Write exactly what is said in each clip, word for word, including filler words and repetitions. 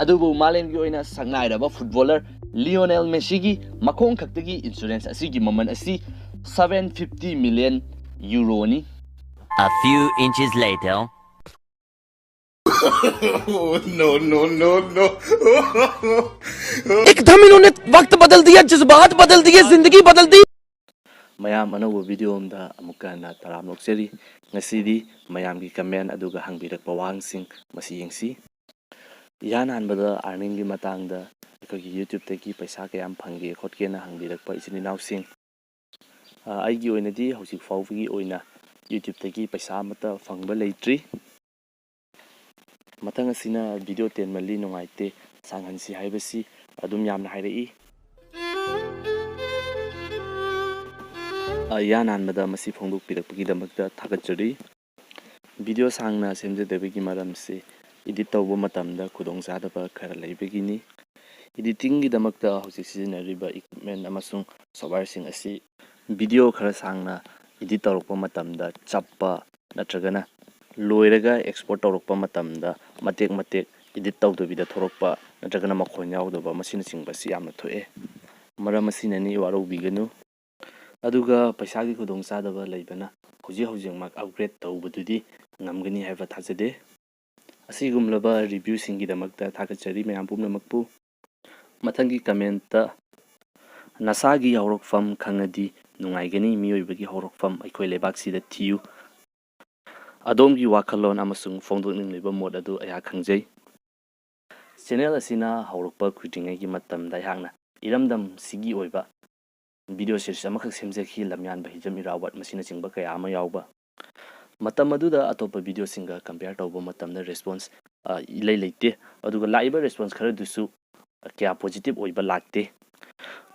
ꯑꯗꯨꯕꯨ ꯃꯥꯂꯦꯝꯒꯤ ꯑꯣꯏꯅ ꯁꯛꯅꯥꯏꯔꯕ ꯐꯨꯠꯕꯣꯂꯔ ꯂꯤꯑꯣꯅꯦꯜ ꯃꯦꯁꯤꯒꯤ ꯃꯈꯣꯡ ꯈꯛꯇꯒꯤ ꯏꯟꯁꯨꯔꯦꯟꯁ ꯑꯁꯤꯒꯤ ꯃꯃꯜ ꯑꯁꯤ seven fifty million ꯌꯨꯔꯣꯅꯤ꯫ A few inches later. Oh, no, no, no, no. एकदम इन्होंने वक्त बदल दिया, जज्बात बदल दिए, जिंदगी बदल दी। ꯃꯌꯥꯝ, ꯑꯅꯧꯕ ꯚꯤꯗꯤꯑꯣ ꯑꯃꯗ ꯑꯃꯨꯛꯀ ꯍꯟꯅ ꯇꯔꯥꯝꯅ ꯑꯣꯛꯆꯔꯤ꯫ ꯉꯁꯤꯗꯤ ꯃꯌꯥꯝꯒꯤ ꯀꯃꯦꯟ ꯑꯗꯨꯒ ꯍꯪꯕꯤꯔꯛꯄ ꯋꯥꯍꯪꯁꯤꯡ ꯃꯁꯤ ꯌꯦꯡꯁꯤ꯫ ꯏꯍꯥꯟ ꯍꯥꯟꯕꯗ ꯑꯥꯔꯅꯤꯡꯒꯤ ꯃꯇꯥꯡꯗ ꯑꯩꯈꯣꯏꯒꯤ ꯌꯨꯇ꯭ꯌꯨꯕꯇꯒꯤ ꯄꯩꯁꯥ ꯀꯌꯥꯝ ꯐꯪꯒꯦ ꯈꯣꯠꯀꯦꯅ ꯍꯪꯕꯤꯔꯛꯄ ꯏꯆꯤꯟ ꯏꯅꯥꯎꯁꯤꯡ, ꯑ, ꯑꯩꯒꯤ ꯑꯣꯏꯅꯗꯤ ꯍꯧꯖꯤꯛ ꯐꯥꯎꯕꯒꯤ ꯑꯣꯏꯅ ꯌꯨꯇ꯭ꯌꯨꯕꯇꯒꯤ ꯄꯩꯁꯥ ꯑꯃꯠꯇ ꯐꯪꯕ ꯂꯩꯇ꯭ꯔꯤ꯫ ꯃꯊꯪ ꯑꯁꯤꯅ ꯚꯤꯗꯤꯑꯣ ꯇꯦꯟꯃꯜꯂꯤ, ꯅꯨꯡꯉꯥꯏꯇꯦ, ꯁꯥꯡꯍꯟꯁꯤ ꯍꯥꯏꯕꯁꯤ ꯑꯗꯨꯝ ꯌꯥꯝꯅ ꯍꯥꯏꯔꯛꯏ꯫ ꯑ, ꯏꯍꯥꯟ ꯍꯥꯟꯕꯗ ꯃꯁꯤ ꯐꯣꯡꯗꯣꯛꯄꯤꯔꯛꯄꯒꯤꯗꯃꯛꯇ ꯊꯥꯒꯠꯆꯔꯤ꯫ ꯚꯤꯗꯤꯑꯣ ꯁꯥꯡꯅ ꯁꯦꯝꯖꯗꯕꯒꯤ ꯃꯔꯝꯁꯤ ꯏꯗꯤꯠ ꯇꯧꯕ ꯃꯇꯝꯗ ꯈꯨꯗꯣꯡꯆꯥꯗꯕ ꯈꯔ ꯂꯩꯕꯒꯤꯅꯤ꯫ ꯏꯗꯤꯇꯤꯡꯒꯤꯗꯃꯛꯇ ꯍꯧꯖꯤꯛ ꯁꯤꯖꯤꯟꯅꯔꯤꯕ ꯏꯀ꯭ꯋꯤꯞꯃꯦꯟ ꯑꯃꯁꯨꯡ ꯁꯣꯞꯋꯦꯌꯔꯁꯤꯡ ꯑꯁꯤ ꯚꯤꯗꯤꯑꯣ ꯈꯔ ꯁꯥꯡꯅ ꯏꯗꯤꯠ ꯇꯧꯔꯛꯄ ꯃꯇꯝꯗ ꯆꯞꯄ ꯅꯠꯇ꯭ꯔꯒꯅ ꯂꯣꯏꯔꯒ ꯑꯦꯛꯁꯄꯣꯔꯠ ꯇꯧꯔꯛꯄ ꯃꯇꯝꯗ ꯃꯇꯦꯛ ꯃꯇꯦꯛ ꯏꯗꯤꯠ ꯇꯧꯗꯕꯤꯗ ꯊꯣꯔꯛꯄ ꯅꯠꯇ꯭ꯔꯒꯅ ꯃꯈꯣꯟ ꯌꯥꯎꯗꯕ ꯃꯁꯤꯅꯆꯤꯡꯕꯁꯤ ꯌꯥꯝꯅ ꯊꯣꯛꯑꯦ꯫ ꯃꯔꯝ ꯑꯁꯤꯅꯅꯤ, ꯋꯥꯔꯧꯕꯤꯒꯅꯨ꯫ ꯑꯗꯨꯒ ꯄꯩꯁꯥꯒꯤ ꯈꯨꯗꯣꯡꯆꯥꯗꯕ ꯂꯩꯕꯅ ꯍꯧꯖꯤꯛ ꯍꯧꯖꯤꯛꯃꯛ ꯑꯞꯒ꯭ꯔꯦꯗ ꯇꯧꯕꯗꯨꯗꯤ ꯉꯝꯒꯅꯤ ꯍꯥꯏꯕ ꯊꯥꯖꯗꯦ꯫ ꯑꯁꯤꯒꯨꯝꯂꯕ ꯔꯤꯚ꯭ꯌꯨꯁꯤꯡꯒꯤꯗꯃꯛꯇ ꯊꯥꯒꯠꯆꯔꯤ ꯃꯌꯥꯝ ꯄꯨꯝꯅꯃꯛꯄꯨ꯫ ꯃꯊꯪꯒꯤ ꯀꯃꯦꯟꯇ, "ꯅꯁꯥꯒꯤ ꯍꯧꯔꯛꯐꯝ ꯈꯪꯉꯗꯤ ꯅꯨꯡꯉꯥꯏꯒꯅꯤ, ꯃꯤꯑꯣꯏꯕꯒꯤ ꯍꯧꯔꯛꯐꯝ ꯑꯩꯈꯣꯏ ꯂꯩꯕꯥꯛꯁꯤꯗ ꯊꯤꯌꯨ꯫ ꯑꯗꯣꯝꯒꯤ ꯋꯥꯈꯜꯂꯣꯟ ꯑꯃꯁꯨꯡ ꯐꯣꯡꯗꯣꯛꯅꯤꯡꯂꯤꯕ ꯃꯣꯠ ꯑꯗꯨ ꯑꯩꯍꯥꯛ ꯈꯪꯖꯩ꯫" ꯆꯦꯅꯦꯜ ꯑꯁꯤꯅ ꯍꯧꯔꯛꯄ ꯀꯨꯏꯗ꯭ꯔꯤꯉꯩꯒꯤ ꯃꯇꯝꯗ ꯑꯩꯍꯥꯛꯅ ꯏꯔꯝꯗꯝꯁꯤꯒꯤ ꯑꯣꯏꯕ ꯚꯤꯗꯤꯑꯣ ꯁꯤꯔꯤꯁ ꯑꯃꯈꯛ ꯁꯦꯝꯖꯈꯤ, ꯂꯝꯌꯥꯟꯕ ꯍꯤꯖꯝ ꯏꯔꯥꯕꯣꯠ ꯃꯁꯤꯅꯆꯤꯡꯕ ꯀꯌꯥ ꯑꯃ ꯌꯥꯎꯕ꯫ ꯃꯇꯝ ꯑꯗꯨꯗ ꯑꯇꯣꯞꯄ ꯚꯤꯗꯤꯑꯣꯁꯤꯡꯒ ꯀꯝꯄꯤꯌꯔ ꯇꯧꯕ ꯃꯇꯝꯗ ꯔꯦꯁꯄꯣꯟꯁ, ꯑ, ꯏꯂꯩ ꯂꯩꯇꯦ꯫ ꯑꯗꯨꯒ ꯂꯥꯛꯏꯕ ꯔꯦꯁꯄꯣꯟꯁ ꯈꯔꯗꯨꯁꯨ ꯀꯌꯥ ꯄꯣꯖꯤꯇꯤꯚ ꯑꯣꯏꯕ ꯂꯥꯛꯇꯦ꯫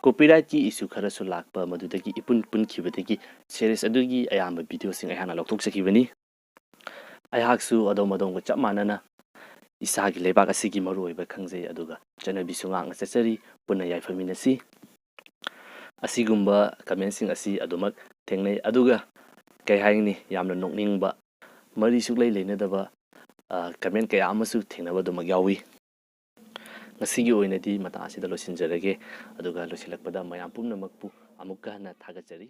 ꯀꯣꯄꯤꯔꯥꯏꯠꯀꯤ ꯏꯁꯨ ꯈꯔꯁꯨ ꯂꯥꯛꯄ, ꯃꯗꯨꯗꯒꯤ ꯏꯄꯨꯟ ꯄꯨꯟꯈꯤꯕꯗꯒꯤ ꯁꯦꯔꯤꯁ ꯑꯗꯨꯒꯤ ꯑꯌꯥꯝꯕ ꯚꯤꯗꯤꯑꯣꯁꯤꯡ ꯑꯩꯍꯥꯛꯅ ꯂꯧꯊꯣꯛꯆꯈꯤꯕꯅꯤ꯫ ꯑꯩꯍꯥꯛꯁꯨ ꯑꯗꯣꯝ ꯑꯗꯣꯝꯒ ꯆꯞ ꯃꯥꯟꯅꯅ ꯏꯁꯥꯒꯤ ꯂꯩꯕꯥꯛ ꯑꯁꯤꯒꯤ ꯃꯔꯨꯑꯣꯏꯕ ꯈꯪꯖꯩ, ꯑꯗꯨꯒ ꯆꯠꯅꯕꯤꯁꯨ ꯉꯥꯛꯅ ꯆꯠꯆꯔꯤ꯫ ꯄꯨꯟꯅ ꯌꯥꯏꯐꯃꯤꯟꯅꯁꯤ꯫ ꯑꯁꯤꯒꯨꯝꯕ ꯀꯃꯦꯟꯁꯤꯡ ꯑꯁꯤ ꯑꯗꯨꯃꯛ ꯊꯦꯡꯅꯩ꯫ ꯑꯗꯨꯒ ꯀꯩ ꯍꯥꯏꯒꯅꯤ, ꯌꯥꯝꯅ ꯅꯣꯛꯅꯤꯡꯕ, ꯃꯔꯤ ꯁꯨꯛꯂꯩ ꯂꯩꯅꯗꯕ, ꯑ, ꯀꯃꯦꯟ ꯀꯌꯥ ꯑꯃꯁꯨ ꯊꯦꯡꯅꯕ ꯑꯗꯨꯃꯛ ꯌꯥꯎꯏ꯫ ꯉꯁꯤꯒꯤ ꯑꯣꯏꯅꯗꯤ ꯃꯇꯥꯡ ꯑꯁꯤꯗ ꯂꯣꯏꯁꯤꯟꯖꯔꯒꯦ꯫ ꯑꯗꯨꯒ ꯂꯣꯏꯁꯤꯜꯂꯛꯄꯗ ꯃꯌꯥꯝ ꯄꯨꯝꯅꯃꯛꯄꯨ ꯑꯃꯨꯛꯀ ꯍꯟꯅ ꯊꯥꯒꯠꯆꯔꯤ꯫